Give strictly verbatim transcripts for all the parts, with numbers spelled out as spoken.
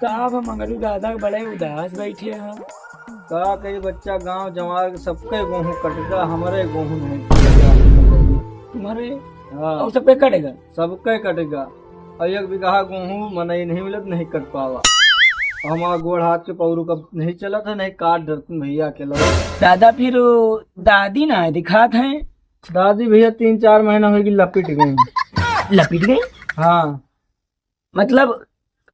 का बा मंगलू दादा, बड़े उदास बैठे हैं। का कही बच्चा, गांव जवार के सबके गोहूं कट गा, हमरे गोहूं नहीं कट गा। तुम्हारे? हाँ। और सबके कट गा? सबके कट गा। और एक बीघा गोहूं मनई नहीं मिलत, नहीं कट पावा। हमारा गोड़ हाथ के पौरू का नहीं चलत है, नहीं काट डरतन भैया के लोग। दादा फिर वो दादी ना दिखात है? दादी भैया तीन चार महीना होगी लपिट गई। लपिट गई? हाँ। मतलब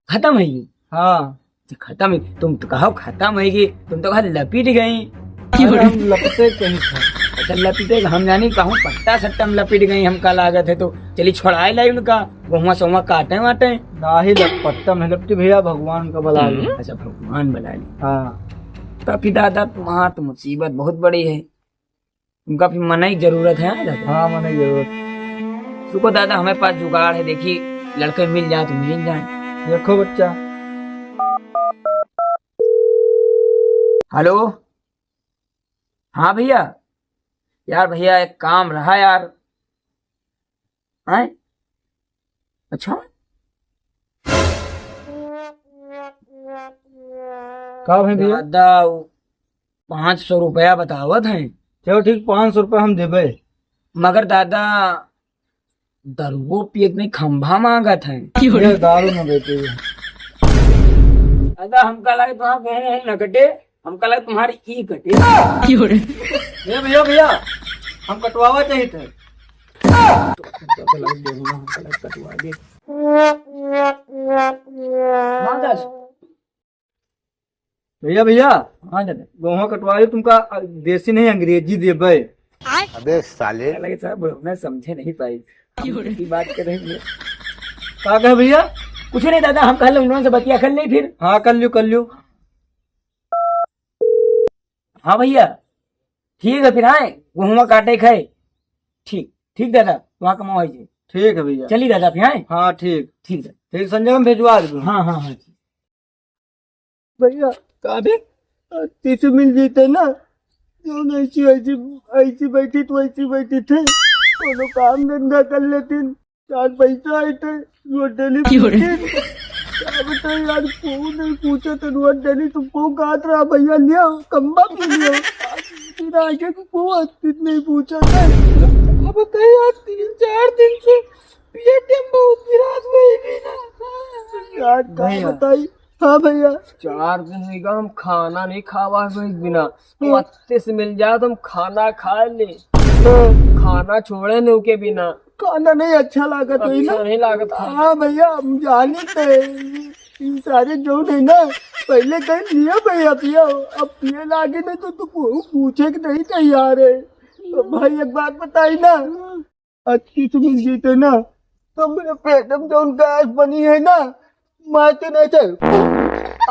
खत्म है ये? हाँ। अच्छा, खत्म है। तुम तो कहो खत्म है ये, तुम तो कहा लपिट गई। अरे, हम लपटे कहीं थे। अच्छा, लपिटे हम जानी कहूँ पट्टा सट्टा में लपिट गई, हमका लागत है तो चली छोड़ाए लाई उनका, गोहुआ सोहुआ काटे वाटे। नाही लप-, पट्टा में लपटी भैया, भगवान का बला ली। हम्म, अच्छा, भगवान बला ली। हाँ। तब फिर दादा तुम्हार तो मुसीबत बहुत बड़ी है। उनका फिर मनई जरूरत है, हाँ दादा? हाँ, मनई जरूरत। रुको दादा, हमारे पास जुगाड़ है, देखी लड़के मिल जाए तो मिल जाए। देखो बच्चा। हेलो, हाँ भैया, यार भैया एक काम रहा यार। हैं? अच्छा? का भाई भैया? दादा, वो पाँच सौ रुपया बतावत हैं। चलो ठीक, पाँच सौ रुपया हम देबे। मगर दादा, दरुओ पियत नहीं, खंभा मांगत हैं। ये दारू न बेचे। दादा, हमका लगे तुम्हारा गोहूं न कटे, हमका लगे तुम्हारी ई कटे। क्यों रे? ए भैया, भैया, हम कटवावा चाहिए थे। तो, तो, तो लग दे, हम कटवा दे। हाँ, दस। भैया, भैया, हाँ दादा। गोहूं कटवा ली, तुमका देसी नहीं, अंग्रेजी देबे। अबे साले। लगे साहब, मैं समझे नहीं पाई। हम की बात कर रहे हैं? का कहे भैया? कुछ नहीं दादा, हम कल उन्होंने से बतिया कर ले फिर। हाँ, कर लियो, कर लियो। हाँ भैया, ठीक है फिर, आए गोहुआ काटे खाए। ठीक, ठीक दादा, वहाँ कमाओ जी। ठीक है भैया। चलिए दादा फिर, आए। हाँ, ठीक। ठीक है। ठीक, संजय, हम भेजवा दे। हाँ, हाँ, हाँ। भैया, का बे? तीसू मिल जीते ना, जो ऐसी, ऐसी, ऐसी बैठी तो ऐसी बैठी थे, कोनो काम धंधा कर लेती, चार पैसा आए थे, रोज डेली क्यों रे? पीते। क्या बताएं यार, क्यों नहीं पूछा तो रोज डेली तुमको कहत रहा, "भैया लियो, कम्बा पी लियो।" फिर आगे को कोई हस्ती नहीं पूछा था। अब बताइए यार, तीन चार दिन से पेट में बहुत निराश हुई भी ना। यार, का भैया। बताई? हाँ भैया। चार दिन होइगा हम खाना नहीं खावा है एक बिना। हाँ। पत्ते से मिल जाए तो हम खाना खा ले। हाँ। खाना छोड़े नहीं के बिना। खाना नहीं अच्छा लागत होई ना? अच्छा नहीं लागत खाना। हाँ भैया, हम जानी थे। ई सारे जो है ना, पहले कहीं लिया भैया पिया। अब पिए लागे नहीं तो तू को पूछे के नहीं तैयार है। तो भाई एक बात बताई ना, अच्छी से मिल जीते ना, तो मेरे पेट में जौन गैस बनी है ना, मारते नहीं थे,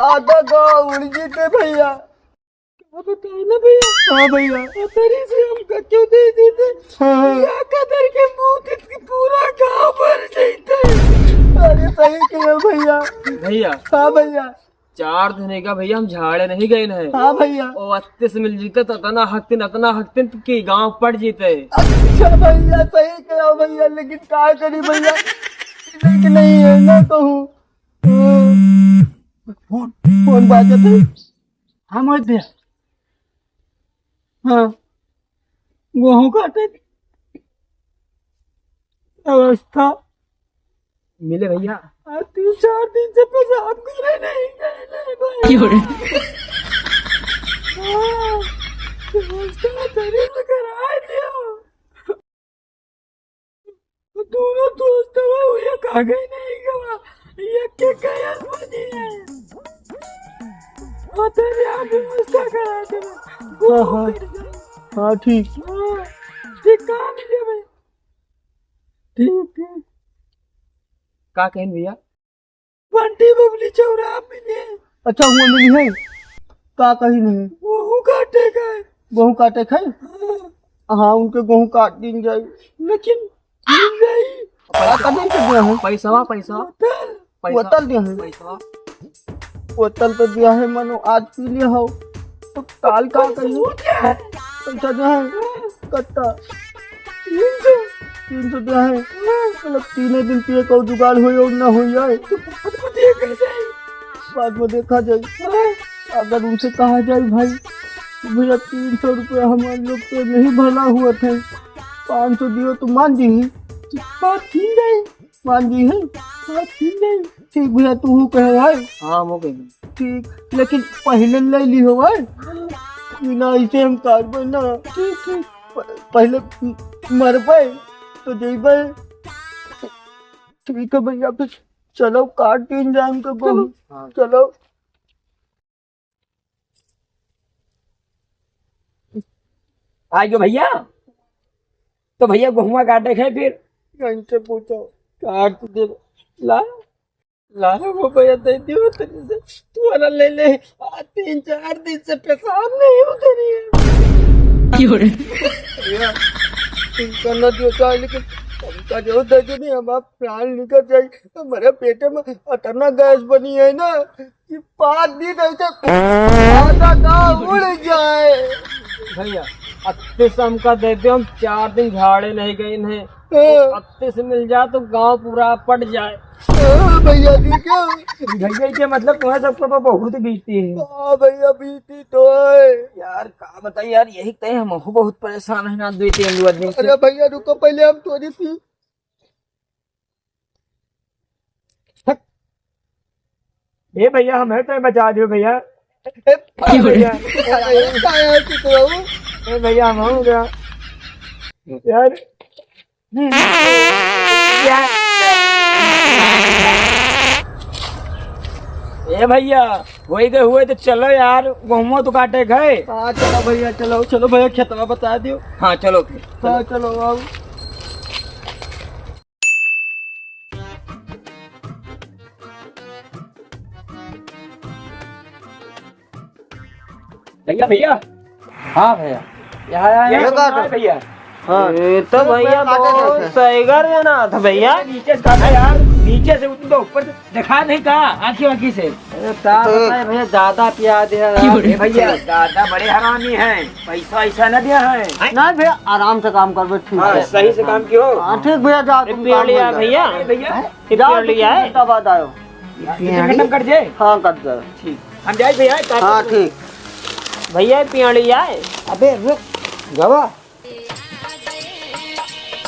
आधा गाँव उड़ जीते भैया। क्या बताए ना भैया? हाँ भैया। पतरी से हमका क्यों दे देते? हाँ। या कदर के मौत इसकी पूरा गाँव भर जाते। अरे सही कहे भैया। भैया। हाँ भैया। चार दिन का भैया हम झाड़े नहीं गए हैं। हाँ भैया। ओ अत्ते से मिल जीते तो अतना हकतिन, अतना हकतिन कि गाँव पड़ जीते। अच्छा भैया, सही कहो भैया, लेकिन का करी भैया, नहीं कि नहीं है ना कहूँ। फोन, फोन बाजत है। हाँ मोहित भैया। हाँ, गोहूँ काटे अवस्था मिले भैया। आ, तीन चार दिन से पेशाब करे नहीं गए, नहीं भाई। क्यों रे? हाँ, तो उसका शरीर में कराए दिया। दोनों दोस्त हुए, ये कागज नहीं गवा, ये के गैस बनी है। उधर यहाँ व्यवस्था करा दे। हाँ, हाँ। हाँ, ठीक। हाँ, ठीक काम है भाई। ठीक, ठीक। का कहें भैया? बंटी बबली चौराहा पे मिले। अच्छा, हुआ मिली है? का कही नहीं? गोहूँ काटे गए। गोहूँ काटे खाए? हाँ। हाँ, उनके गोहूँ काट दिन जाए। लेकिन मिल जाई। पैसा, पैसा दिया है। पैसवा, पैसा। बोतल। पैसा। बोतल दिया है। पैसवा। बोतल तो दिया है, मनो आज पी लिया हो। तो काल का पैसा करिए? वो क्या है? पैसा दिया है। हाँ। कत्ता? तीन सौ। तीन सौ दिया है। हाँ। मतलब तीने दिन के एक और जुगाड़ होई और ना होई जाए। तो बात में देखा जाए। बात में देखा जाए। हाँ। अगर उनसे कहा जाए भाई, "भैया, तीन सौ रुपया हमारे लोग के नहीं भला हुआ था, पाँच सौ दियो," तो मान दी ही। बात ठीक है। मान दी ही। बात ठीक है। ठीक भैया, तू हूँ कहे भाई। हाँ, हम हो गए। ठीक, लेकिन पहले ले ली हो भाई। बिना ऐसे हम कारबे ना। ठीक, ठीक। प-, पहले म-, मरबे तो जइबे। ठीक है भैया, फिर चलो काट के इंतजाम कर चलो। हाँ। चलो। आ गयो भैया, तो भैया गोहुआ काटे के है फिर। इनसे पूछो। काट दे। ला, ला वो भैया दे दियो तनी से। तू वाला ले ले। आ, तीन चार दिन से पेशाब नहीं उतरी है। क्यों रे? भैया, तुमका ना दियो चाहे, लेकिन हमका जो दे दो नहीं, हमारा प्राण निकल जाए। हमारे पेट में अतना गैस बनी है ना, कि पाँच दिन ऐसे आधा गाँव उड़ जाए। भैया, अत्ते से हमका दे दे, हम चार दिन झाड़े नहीं गए हैं। हाँ। अत्ते से मिल जाए तो गाँव पूरा पट जाए। हाँ, भैया जी, क्या? भैया के मतलब तुम्हें सबको तो बहुत बीती है। हाँ भैया, बीती तो है। यार, का बताई यार, यही तय हम बहुत परेशान है ना, दो तीन दो आदमी से। अरे भैया, रुको, पहले हम थोड़ी सी हट। ए भैया, हमें तो बचा दियो भैया। ए, ए भैया। अरे, का यार, चुप रहो। ए भैया, हम हो गया। यार। यार। ए भैया, वही के हुए तो चलो यार, गोहुआ तो काटे गए। हाँ, चलो भैया, चलो, चलो भैया, खेतवा बता दियो। हाँ, चलो फिर। हाँ, चलो, आओ। भैया, भैया। हाँ भैया। यहाँ आए ये हैं। कौन है भैया? हाँ। ये तो भैया बहुत सैगर है ना था भैया। नीचे से काटा यार, नीचे से उतर, ऊपर से दिखा नहीं का आँखी वाँखी से। अरे का तो बताए भैया, ज्यादा पिया दे यार। ए भैया, दादा बड़े हरामी हैं, पैसा ऐसा न दिया है। ना भैया, आराम से काम करबे, ठीक हाँ, है। सही से काम कियो। हाँ, ठीक भैया, जाओ ये तुम काम पियलिया कर जाओ। भैया, हैं? ये जाओ, पियलिया है। दो तीन घंटा बाद आयो। ये घंटा में कट जाए? हाँ, कट जाए। ठीक। हम जाए भैया, हाँ, ठीक। भैया, ये पियलिया है। अबे रुक, गवा।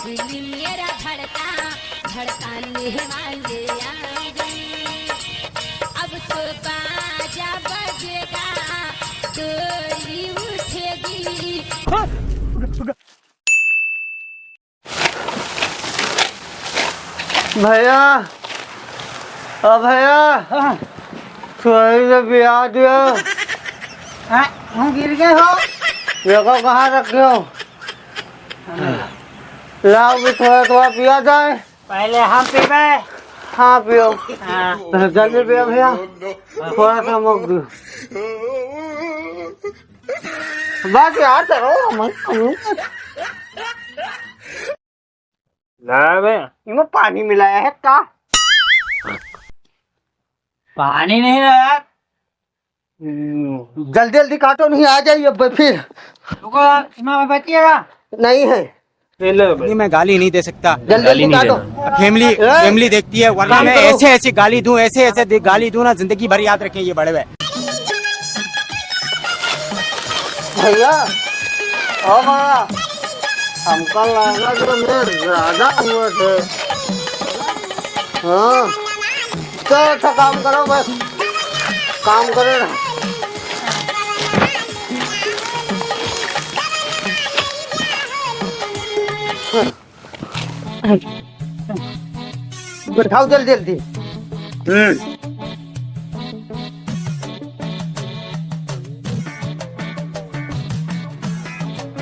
दिल मेरा धड़का, धड़काने वाले आ गए। अब तो बाजा बजेगा, डोली उठेगी। भैया, ओ भैया, हाँ। थोड़ी से पिया दियो। हाँ, हम गिर गए हो। देखो कहाँ रखे हो। लाओ भी थोड़ा थोड़ा पिया जाए। पहले हम पीबे। हाँ, पियो। हाँ। जल्दी पियो भैया, थोड़ा सा मौक दो। बस यार, चलो, हम, हम। ना बे। इमे पानी मिलाया है का? पानी नहीं है यार। हम्म, जल्दी जल्दी काटो, नहीं आ जाइए अब फिर। रुको यार, इमे बची है क्या? नहीं है। ये लो भाई। ये मैं गाली नहीं दे सकता। जल्दी गाली जल्दी नहीं काटो। देना। फैमिली, ए! फैमिली देखती है, वरना काम मैं करो। ऐसे ऐसे गाली दूं, ऐसे ऐसे दे-, गाली दूं ना, जिंदगी भर याद रखें ये बड़े भाई। भैया, ओ भैया, हमका लगा कि रेट ज्यादा हुआ थे। हाँ, तो अच्छा काम करो बस, काम करे ना। बैठाओ जल्दी जल्दी। हम्म।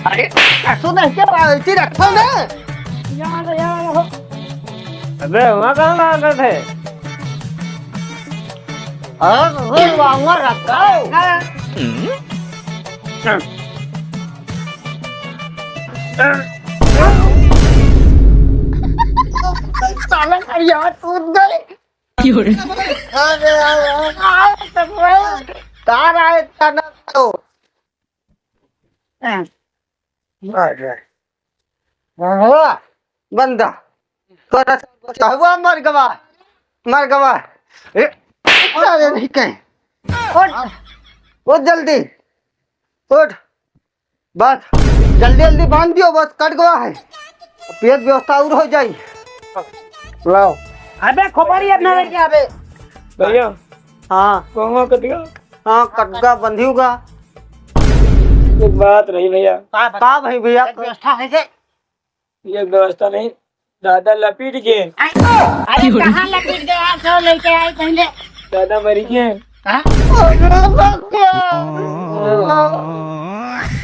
अरे, कसो नहीं के पालती रखो ना। यहाँ आ, यहाँ आ। अबे, वहाँ कहाँ भाग रहे थे? अरे, वहाँ रखा है। साला, यार, कूद गए। क्यों रे? अरे, अरे, अरे, तारा है, तना तो। हाँ। अरे। हाँ, बंदा। तोरा हुआ मर गवा, मर गवा। ए, अरे नहीं कहीं। उठ, उठ जल्दी, उठ। बस, जल्दी जल्दी बांध दियो, बस कट गवा है। अब ये व्यवस्था और हो जाई। लाओ। अबे खोपड़ी अब ना लेके आबे। भैया। हाँ। कहूँ कट गया? हाँ, कट गया, बंधी होगा। एक बात रही भैया। का बता? का भाई भैया? एक व्यवस्था है जे। ये व्यवस्था नहीं, दादा लपीट के। अरे कहाँ लपीट के? आप सब लेके आए पहले। दादा मरी के। हाँ?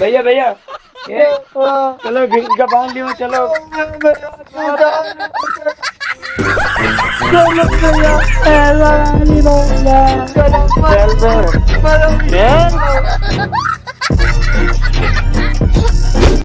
भैया, भैया, ए, चलो, इनका बांध लियो, चलो। चलो भैया, ए, चलो, चलो, चलो।